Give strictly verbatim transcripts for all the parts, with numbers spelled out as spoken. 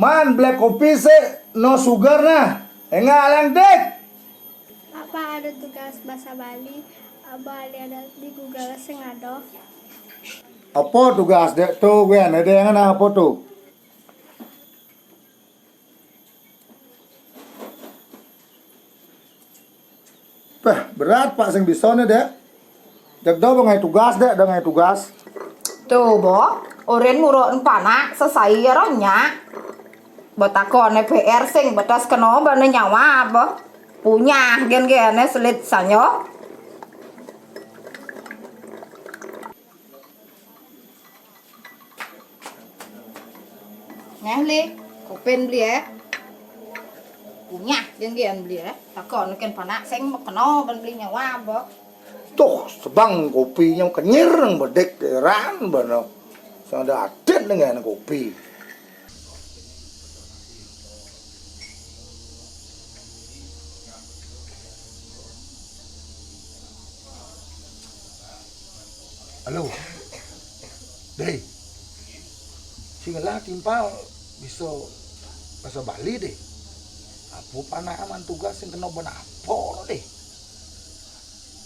Man, beli kopi sik, no sugar nah. Enggak, Lang Dik. Apa ada tugas bahasa Bali? Apa ada, ada di Google sing ada? Apa tugas, Dek? Tuh, gue ada yang apa tuh? Peh, berat, Pak, sing bisa nih, Dek. Dek, do, ngaé tugas, Dek, do ngaé tugas. Tuh, Bo, orin muruk panak sesai ya ronya. Betakone P R sing betas kena bane nyawa, Bo. Punyah gen-gene selit sanyo. Neh, Li, kopi beli, eh. Punyah, jenggian beli, eh. Takon ken panak sing kena ban beli nyawa, Bo. Tuh, sebang kopinya kenyir nang bedek, heran bana. Sada aden dengan kopi. Halo. Deh. Sing lah timpal bisa bahasa Bali deh. Apa panak aman tugas sing kena ban apa deh?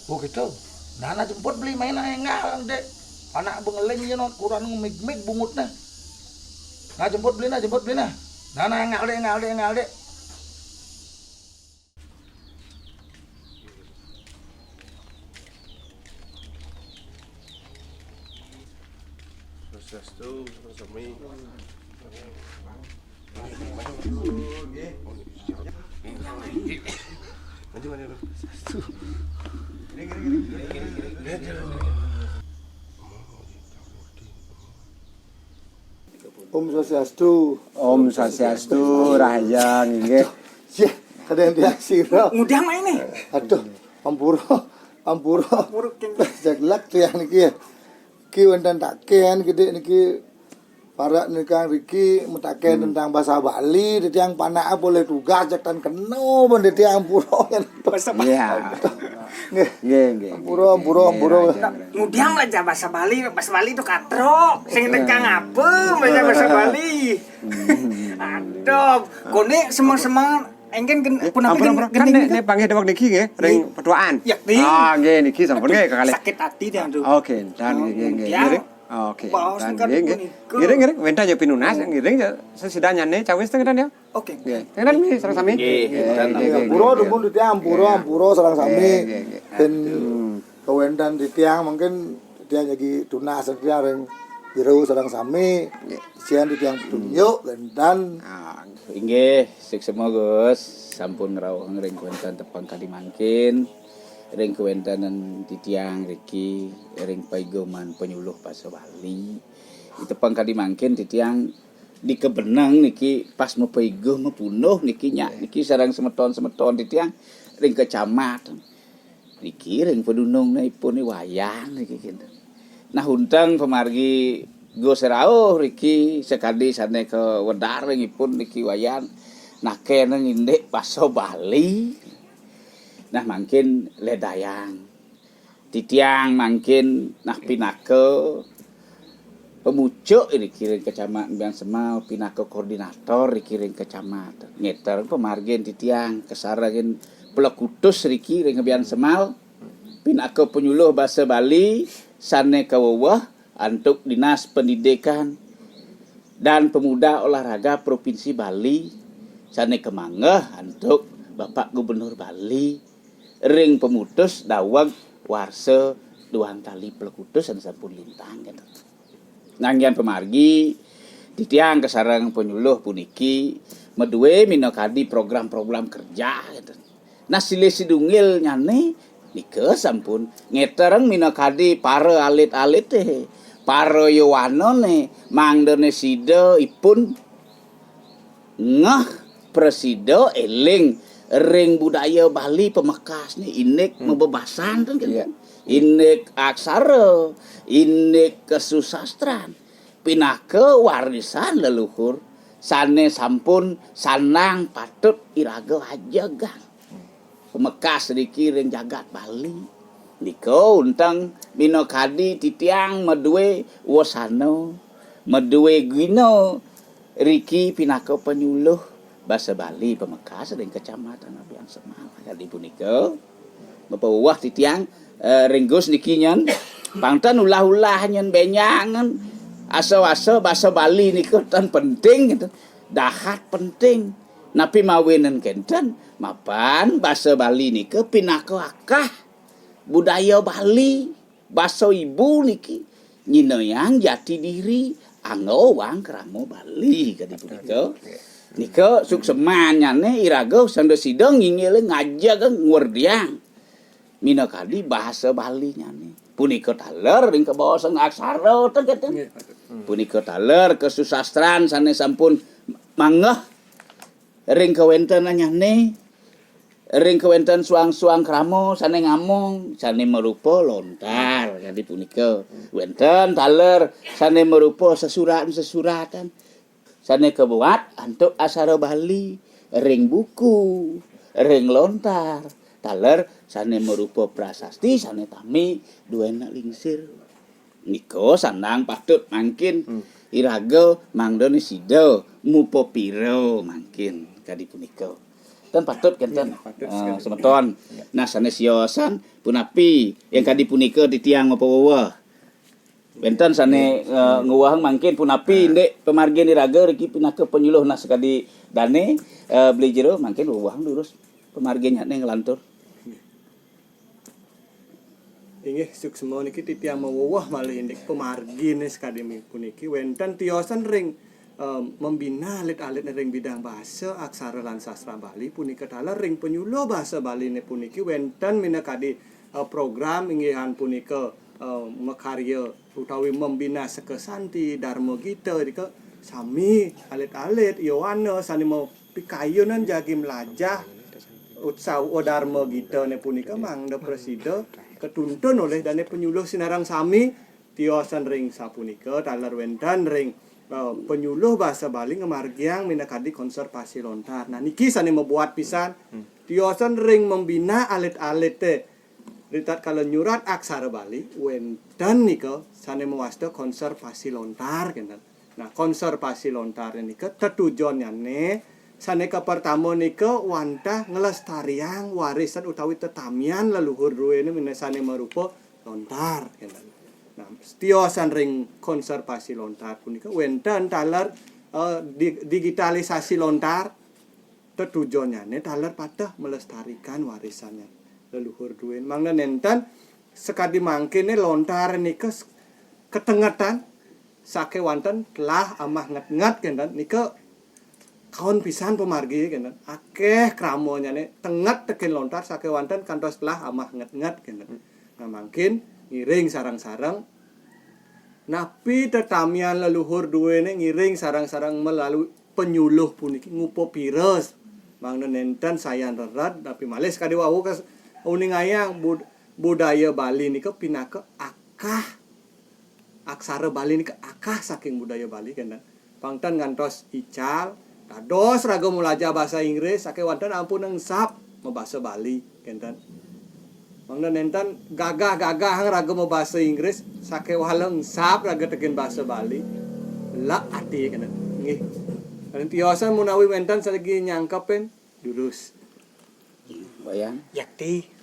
Oh gitu. Nah, nah jemput beli main aja enggak deh. Anak bengeling ya non kurang mig-mig bungutnya. Nah jemput beli nah, jemput beli nah. Nah, nah enggak deh, enggak deh, enggak deh. Swastiastu, sami. Maju, maju. Om Swastiastu. Om Swastiastu, rahajeng inggih. Yeh, kadang dia sira. Ngudang main nih. Aduh, ampura, ampura. Ampura, King. Jaglak tuh ya niki ya. Ki wonten taken gede niki para nikang riki metaken tentang bahasa Bali, titiang panak boleh tugas jak tan kena ben titiang ampura. Bahasa Bali. Iya. Nggih. Nggih, nggih. Ampura, ampura, ampura. Ngudang lah bahasa Bali, bahasa Bali itu katro. Sing tekan apa bahasa, bahasa Bali? Aduh, kone semang-semang engken gen, eh, punapa ampun, gen, ampun. Kan nek, nek panggih dewek niki nggih, ring petuaan. Ya, nggih. Ah, nggih niki sampun nggih kekalih. Sakit hati dia tuh. Oke, dan nggih, nggih, nggih. Ngiring. Oke. Dan nggih, nggih. Ngiring, ngiring. Wénten ya pinunas, ngiring ya sesidanyane cawis teng ya. Oke. Nggih. Teng mriki sareng sami. Nggih, nggih, nggih, nggih. Ampura dumun titiang, ampura, ampura sareng sami. Nggih, nggih, nggih. Ben kawénten titiang mungkin titiang jagi tunas titiang ring jero sareng sami. Nggih. Sian titiang tunjuk wénten. Ah, inggih, suksma Gus, sampun ngrauhang ring kawéntenan tepang kadi mangkin. Ring kawéntenan titiang riki ring paigoman panyuluh basa Bali. Tepang kadi mangkin titiang di Kebeneng niki pas mapaigo mapunduh niki nyak niki sareng semeton-semeton titiang ring kecamatan. Niki ring pedunungipun Wayan niki kinten. Nah, unteng pamargi Gus rauh riki sakadi sané kawedar ringipun niki Wayan. Nah, kéné ngindik basa Bali. Nah, mangkin ledayang. Titiang mangkin nah pinaka pemucuk riki ring kecamatan Bian Semal, pinaka koordinator riki ring kecamatan. Ngéter pamargin titiang kasarengin plekutus riki ring Bian Semal, pinaka panyuluh basa Bali sané kawéweh antuk Dinas Pendidikan dan Pemuda Olahraga Provinsi Bali sané kamanggeh antuk Bapak Gubernur Bali ring pamutus daweg warsa duang tali plekutus sané sampun lintang, gitu. Nanggihan pamargi, titiang kasareng panyuluh puniki madué minakadi program-program kerja, gitu. Nah, silih sidunggilnyané nika sampun ngéterang minakadi para alit-alité, para yowanané, mangdané sida ipun ngeh prasida éling ring budaya Bali pamekasné indik mabebasan ten kan. Iya. Indik aksara, indik kesusastran. Pinaka warisan leluhur sané sampun sandang patut iraga ajegang. Pamekas riki ring jagat Bali. Nika unteng minakadi titiang madué wasana, madué gina Riki pinaka panyuluh basa Bali pamekas ring Kecamatan Abiansemal. Kadi punika, mapaweweh titiang, eh, ring Gus niki nyen, pang ten ulah-ulah nyen benjangan, asa-asa basa Bali nika ten penting gitu. Dahat penting. Napi mawinan kenten? Mapan basa Bali nika pinaka akah budaya Bali. Basa ibu niki nyinayang jati diri angga wang krama Bali kadi punika. Nika suksemannyane iraga sanda sida nginggil ngajeg ngwerdiang minakadi basa Balinyane. Punika taler ring kabaosang aksara ten kenten. Punika taler kasusastran sane sampun manggeh ring kawentenannyane, ring kawenten suang-suang krama sane ngamong, sane marupa lontar, kadi punika. Wenten taler sane marupa sesurat-sesuratan, sane kabuat antuk aksara Bali, ring buku, ring lontar, taler sane marupa prasasti, sane tami duena lingsir. Nika sandang patut mangkin iraga mangdane sida mupapira mangkin kadi punika. Ten patut kenten. Semeton. Nah, sane siosan punapi yang kadi punika titiang mapaweweh. Wenten sane, eh, ngwehang mangkin punapi indik pamargin iraga riki pinaka panyuluh nah sakadi dane, eh, beli jero mangkin wewehang durus pamarginnyane nglantur. Inggih, suksma niki titiang maweweh malih indik pamargine sakadi puniki wenten tiosan ring, eh, membina alit-alit ring bidang basa, aksara lan sastra Bali punika taler ring panyuluh basa Baline puniki wenten minakadi, eh, program inggihan punika, eh, makarya utawi membina Seka Santi, Darma Gita, nika sami alit-alit yowana sane mau pikayunan jagi mlajah utsawa Darma Gitane punika mangda prasida katuntun olih dane panyuluh sinareng sami tiosan ring sapunika taler wenten ring, eh, panyuluh basa Bali ngamargiang minakadi konservasi lontar. Nah, niki sane mabuat pisan tiosan ring membina alit-alite ritatkala nyurat aksara Bali wenten nika sane mawasta konservasi lontar kenten. Nah, konservasi lontar nika tetujonnyane sane kapertama nika wantah nglestariang warisan utawi tetamian leluhur druene mene sane marupa lontar kenten. Nah, tiosan ring konservasi lontar punika wenten taler, eh, di-, digitalisasi lontar tetujonnyane taler pateh melestarikan warisannya leluhur druene. Mangda nenten sakadi mangkene lontar nika s-, ketengetan sakewanten telah amah nget-nget kenten nika kaon pisan pamargi kenten. Akeh kramanyane tenget tekin lontar sakewanten kantos telah amah nget-nget kenten. Nah, mangkin ngiring sareng-sareng napi tetamian leluhur druene ngiring sareng-sareng melalui panyuluh puniki ngupa pira mangda nenten sayan rered napi malih sakadi wau kas-, uningayang bud-, budaya Bali nika pinaka akah aksara Bali nika akah saking budaya Bali kenten. Pang ten ngantos ical, dados raga mlajah basa Inggris sakewanten ampun engsap mabasa Bali kenten. Mangda nenten gagah-gagah raga mabasa Inggris, sakewala engsap raga tekin basa Bali. Lek ati kenten. Nggih. Kenten tiosan menawi wenten sagi nyangkepin durus. Wayan. Yakti.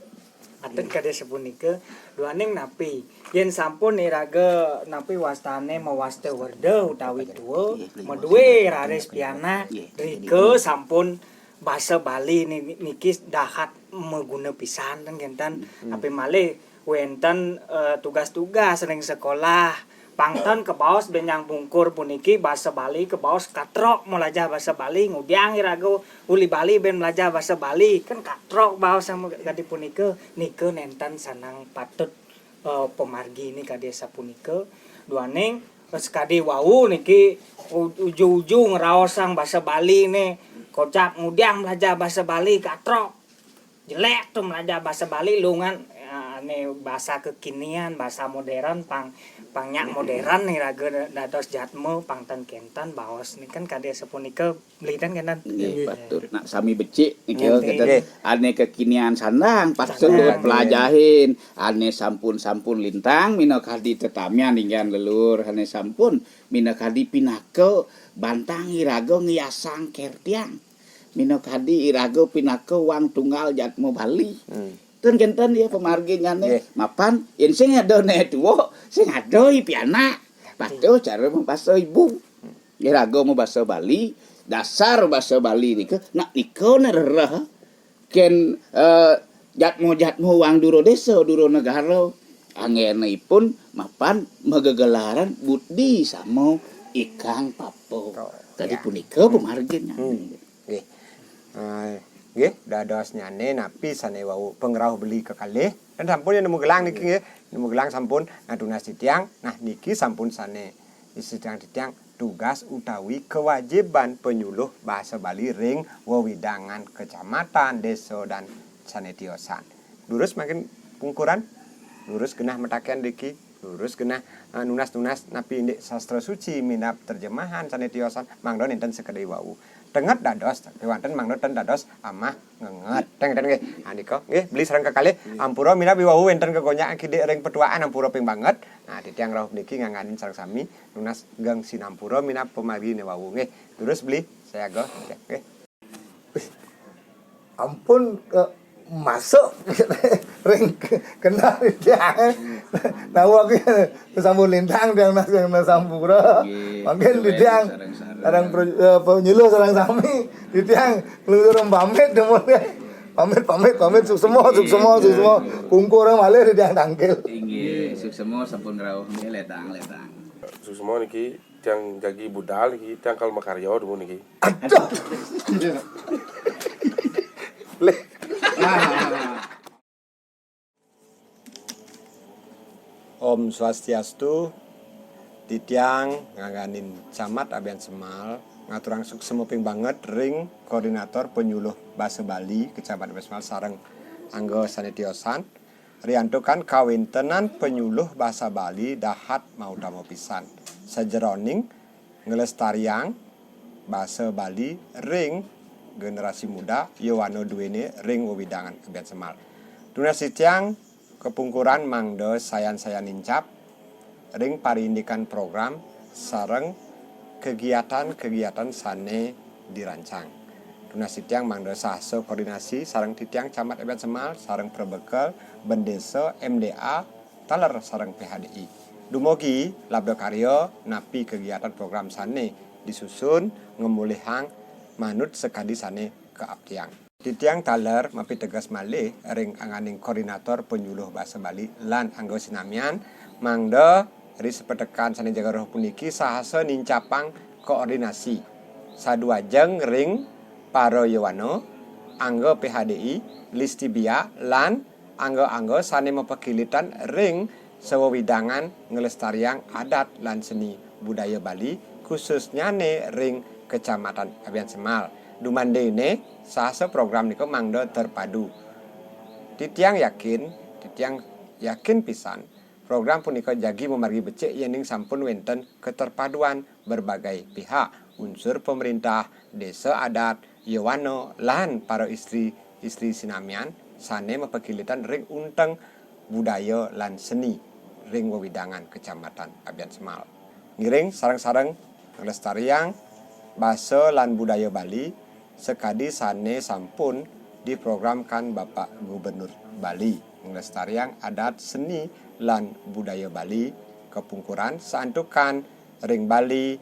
Atun kadi sapunika, duaning napi? Yen sampun iraga napi wastane mawasta werda utawi tua, madue raris pianak, rika sampun basa Bali ni-, niki dahat maguna pisan ten kenten. Napi malih wenten, eh, tugas-tugas ring sekolah. Pang ten kabaos benjang pungkur puniki basa Bali kabaos katrok malajah basa Bali, ngudiang iraga uli Bali ben malajah basa Bali. Kan katrok baos sama kadi punika, nika nenten sandang patut, eh, pamargi ni kadi sapunika. Duaning, eh, sakadi wau niki u-, uju-uju ngraosang basa Bali ni, kocap ngudiang malajah basa Bali katrok. Jelek tu malajah basa Bali lungan, eh, Né basa kekinian, basa modern, pang pang nyak modern iraga dados jadma, pang ten kenten baos niki kan kadi sapunika, beli ten kenten. Nggih, patut. Nak sami becik niki, nggih, kenten. Ané kekinian sandang patut pelajahin. Ané sampun-sampun lintang minakadi tetamian inggih leluhur, ané sampun minakadi pinaka bantang iraga ngiasang kertiang. Minakadi iraga pinaka wang tunggal jadma Bali. Hmm. Ten kenten ya pamarginane. Nggih. Mapan yen sing ada né tuwa, sing ada i pianak. Patuh cara mabasa ibu. Iraga mabasa Bali, dasar basa Bali nika, nak nika nerereh ken, eh, jadma-jadma wang dura desa, dura negara. Anggenipun mapan magegelaran budi sama ikang papa. Oh, kadi ya. Punika pamargin. Hmm. Nggih. Ah, nggih, dadosnyane napi sane wau pangrauh beli kekalih. Dan sampun ya nemu gelang niki nggih. Nemu gelang sampun. Nah, tunas titiang. Nah, niki sampun sane titiang-titiang tugas utawi kewajiban penyuluh basa Bali ring wewidangan kecamatan, desa, dan sane tiosan. Durus mangkin pungkuran, durus genah mataken niki, durus genah, eh, nunas-nunas napi indik sastra suci minab terjemahan sane tiosan, mangda nenten sekadi wau. Tenget dados, kewanten mangda ten dados amah ngenget. Teng, teng nggih. Andika nggih, beli sareng kekalih, ampura minab wau wenten kegonjak kidik ring petuaan, ampura ping banget. Nah, titiang rauh niki nganganin sareng sami nunas geng sinampura minab pamargine wau nggih. Durus beli sayaga nggih. Ampun, eh, masuk ring ke-, kenal tiang. Nawak sampun lintang tiang nas-, nas sampura. Nggih, mangkin tiang sareng-sareng. Sareng pro-, eh, penyuluh sareng sami. Tiang nglunjur pamit demun. Pamit, pamit, pamit, suksema, suksema, suksema. Pungkur malih tiang tangkil. Inggih, suksema sampun rauh nggih, letang, letang. Suksema niki tiang jagi budal niki, tiang kal makarya demun niki. Aduh. Leh. Om Swastiastu. Titiang ngangganin Camat Abian Semal ngaturang suksema ping banget ring Koordinator Penyuluh Basa Bali Kecamatan Abian Semal sareng angga sane tiosan. Riantukan kawentenan penyuluh basa Bali dahat mautama pisan sajeroning nglestariang basa Bali ring generasi muda, yowana duene ring wewidangan Abian Semal. Tunas titiang kapungkuran mangda sayan-sayan nincap ring parindikan program sareng kegiatan-kegiatan sane dirancang. Tunas titiang mangda sahasa koordinasi sareng titiang Camat Abian Semal, sareng prabekel, bendesa, M D A, taler sareng P H D I. Dumugi labda karya napi kegiatan program sane disusun ngemulihang manut sekadi sane kaaptiang. Titiang taler mapiteges malih ring angganing koordinator penyuluh basa Bali lan angga sinamian, mangda ri sepetekan sane jaga roh puniki sahasa nincapang koordinasi saduajeng ring para yowana, angga P H D I, Listibia, lan angga-angga sane mapakilitan ring sawewidangan nglestariang adat lan seni budaya Bali, khususnyane ring Kecamatan Abian Semal. Dumandene sahasa program nika mangda terpadu. Titiang yakin, titiang yakin pisan, program punika jagi mamargi becik yening sampun wenten keterpaduan berbagai pihak, unsur pemerintah, desa adat, yowana, lan para istri-istri sinamian sane mapakilitan ring unteng budaya lan seni ring wewidangan Kecamatan Abian Semal. Ngiring sareng-sareng nglestariang basa lan budaya Bali sakadi sane sampun diprogramkan Bapak Gubernur Bali, nglestariang adat seni lan budaya Bali kapungkuran santukan ring Bali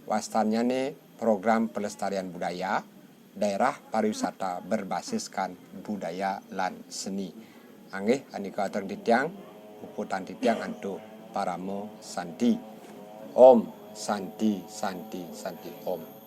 wastannyane program pelestarian budaya, daerah pariwisata berbasiskan budaya lan seni. Anggih, anika atur titiang, puputang titiang antuk parama santi. Om Santi, Santi, Santi Om.